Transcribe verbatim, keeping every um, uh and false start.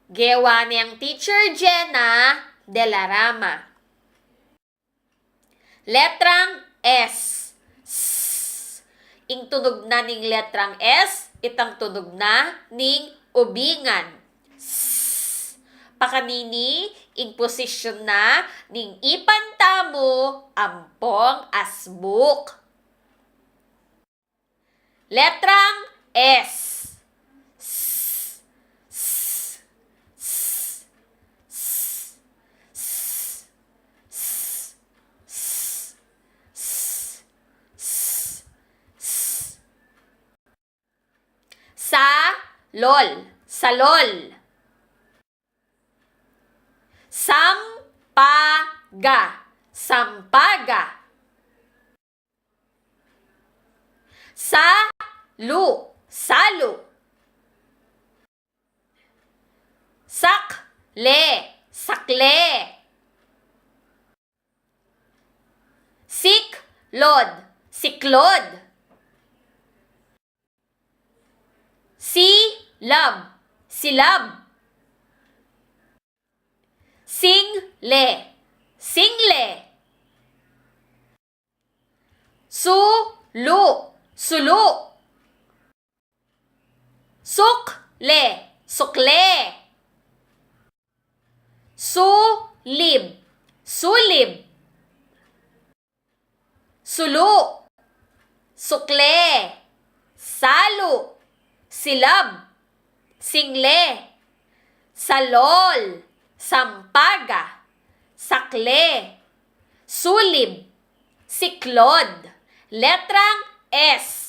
Gewa neng Teacher Jenna de la Rama. Letrang S. S. Ing tunog na ning letrang S, itang tunog na ning ubingan. S. Pakanini ing posisyon na ning ipan tamu ampong asbuk? Letrang S. S, s, s, s. Sa, lol, salol. Sam, pa, ga, sampaga. Sa, lu, salu. Sak, le, sakle. Sik, lod, siklod. Si, lab, silab. Sing, le, single. Su, lu, sulu. Suk, le, sukle. Su, lib, sulib. Sulu, sukle, salu, silab, single, salol, sampaga, sakle, sulib, siklod. Letrang S.